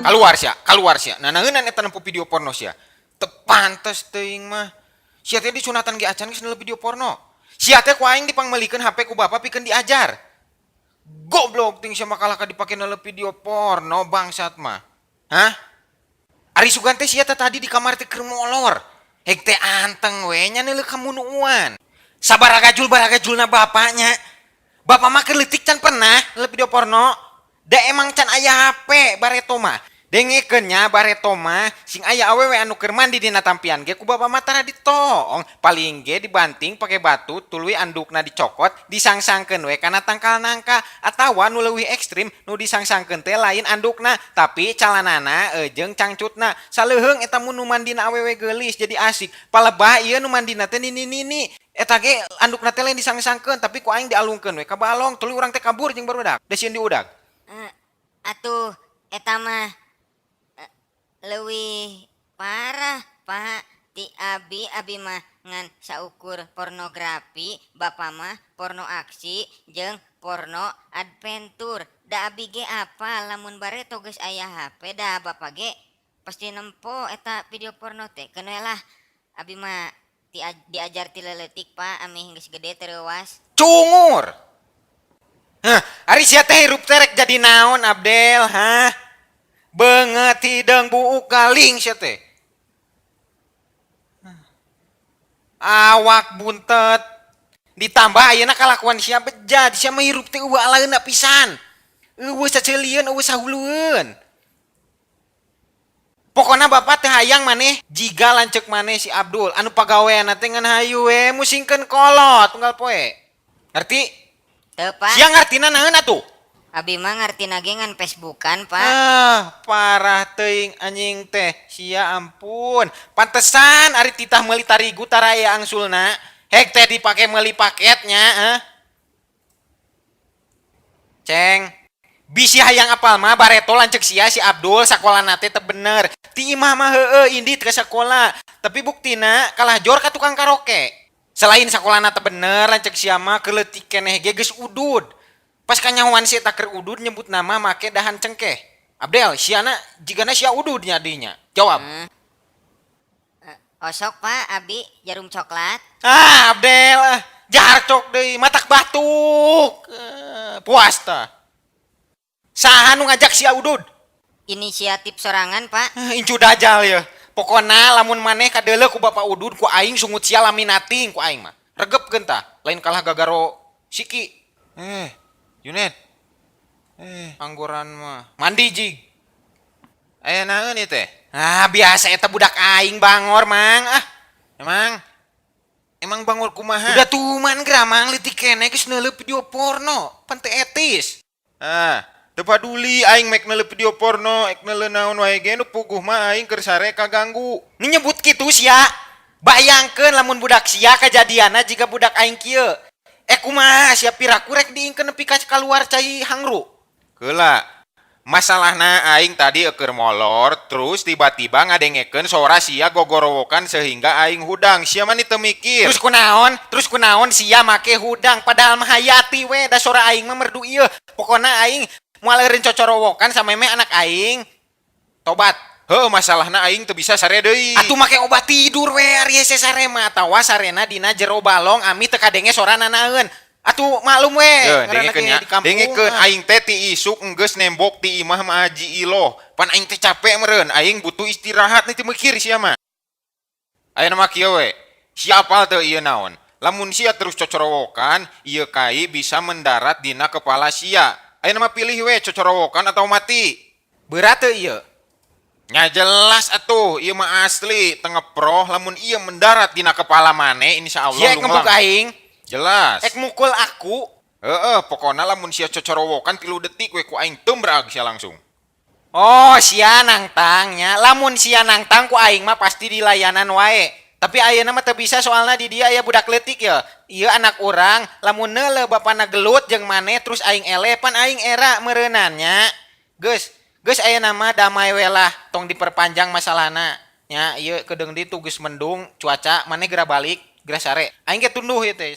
Keluar sia, keluar sia. Nanaeunan eta nempo video porno sia. Teu pantes teuing mah. Sia teh disunatan ge acan geus neuleuh video porno. Sia teh ku aing dipangmeulikeun HP ku bapa pikeun diajar. Goblok ting sia mah kalah ka dipake neuleuh video porno, bangsat mah. Hah? Ari sugan teh sia teh tadi di kamar teh keur molor. Hek teh anteng we nya neuleuh kamunuan. Sabaragajul baragajulna bapaknya. Bapak mah keur leutik can pernah neuleuh video porno. Da emang can aya HP bareto mah. Dengekeun nya, bareto mah sing aya awewe anu keur mandi dina tampian ge ku bapak mah tara ditoong. Paling ge dibanting pake batu, tuluy andukna dicokot, disangsangkeun we kana tangkal nangka, atawa nu leuwih ekstrim, nu disangsangkeun teh lain andukna, tapi calanana jeung cangcutna. Saleuheung eta mun nu mandina awewe geulis, jadi asik. Palebah ieu nu mandina teh nini-nini. Eta ge andukna teh lain disangsangkeun, tapi ku aing dialungkeun we ka balong, tuluy urang teh kabur jeung barudak. Da sieun diudag. Atuh eta mah leuwih parah, Pak, ti abi. Abi mah ngan saukur pornografi, bapa mah porno aksi jeung porno adventure. Da abi ge apal lamun bareto geus aya HP, da bapa ge pasti nempo eta video porno teh. Keun we lah, abi mah diajar ti leutik, Pak, ameh geus gede teu reuwas. Cungur. Hah, ari sia teh hirup teh rek jadi naon, Abdel, hah? Beungeut hideung buuk galing sia teh. Awak buntet. Ditambah ayeuna kalakuan sia bejad, sia mah hirup teh euweuh alaeuna pisan. Euweuh saceulieun, euweuh sahulueun. Pokona bapak teh hayang maneh jiga lanceuk maneh si Abdul anu pagaweanna teh ngan hayu we musingkeun kolot tunggal poe. Ngerti? Teu, Pak. Sia ngartina naon atuh? Abi mah ngartina ge ngan Facebookan, Pak. Ah, parah teuing anjing teh. Sia ampun. Pantesan ari titah meuli tarigu tara aya angsulna. Hek teh dipake meuli paketnya, ah. Ceng. Bisi hayang apal mah, bareto lanceuk sia si Abdul sakolana teh teu bener. Ti imah mah heueuh indit ke sakola, tapi buktina kalah jor ka tukang karaoke. Selain sakolana teu bener, lanceuk sia mah keleutik keneh ge geus udud. Pas kanyahoan si eta keur udud, nyebut nama make dahan cengkeh. Abdel, siana jigana sia udud nya dinya. Jawab. Osok, Pak, abi jarum coklat. Ah, Abdel, ah, jarcok deui, matak batuk. Eh, puas tah. Saha nu ngajak sia udud? Inisiatif sorangan, Pak. Eh, incu dajal ya. Pokona lamun maneh kadeuleu ku bapak udud, ku aing sungut sia laminating ku aing mah. Regepkeun tah, lain kalah gagaro siki. Eh, Junet. Eh, Anggoran mah. Mandi jig. Aya naon ieu teh? Ah, biasa eta budak aing bangor, Mang. Ah, Emang emang bangor kumaha? Udah tuman geura, Mang, leutik keneh geus neuleuh video porno. Pan teu etis. Ah, teu paduli aing mek neuleuh video porno, ek neuleuh naon wae ge, nu puguh mah aing keur sare kaganggu. Ini nyebut kitu sia. Bayangkeun lamun budak sia kajadianna jiga budak aing kieu. Eh, kumaha sia, piraku rek diingkeun nepi ka kaluar cai hangru? Keula. Masalahna aing tadi keur molor, terus tiba-tiba ngadengekeun sora sia gogorowokan sehingga aing hudang. Sia mah teu mikir. Terus kunaon? Terus kunaon sia make hudang, padahal mah hayati we, da sora aing mah merdu ieu. Pokona aing moal eureun cocorowokan samemeh anak aing tobat. Heuh, masalahna aing teu bisa sare deui. Atuh make obat tidur we ari hese sare mah, atawa sarena dina jero balong ami teu kadenge sora nanaeun. Atuh maklum we, Ye, ngaranna dengekeun ge nya. di kampung. Dengekeun, ah. aing teh ti isuk enggeus nembok ti imah mah Haji Iloh. Pan aing teh capek meureun, aing butuh istirahat nih, teu mikir sia mah. Ayeuna mah kieu we. Sia apal teu ieu naon? Lamun sia terus cocorowokan, ieu kai bisa mendarat dina kepala sia. Ayeuna mah pilih we, cocorowokan atau mati. Berat teu ieu? Nya jelas atuh, ieu mah asli, teu ngeproh, lamun ieu mendarat dina kepala maneh, insya Allah Sia ek ngebuk lunglang. Aing, Jelas. ek mukul aku. Heeh, pokona lamun sia cocorowokan 3 detik we, ku aing tumbrag sia langsung. Oh, sia nangtangnya. Lamun sia nangtang ku aing mah pasti dilayanan wae. Tapi ayeuna mah teu bisa, soalna di dia aya budak leutik ya. Ieu anak urang, lamun neuleuh bapana gelut jeung maneh terus aing eleh, pan aing era meureunannya. Geus, geus, ayeuna mah damai we lah, tong diperpanjang masalahna. Nya ieu kedeung ditu geus mendung cuaca, maneh geura balik, geura sare. Aing ge tunduh ieu teh.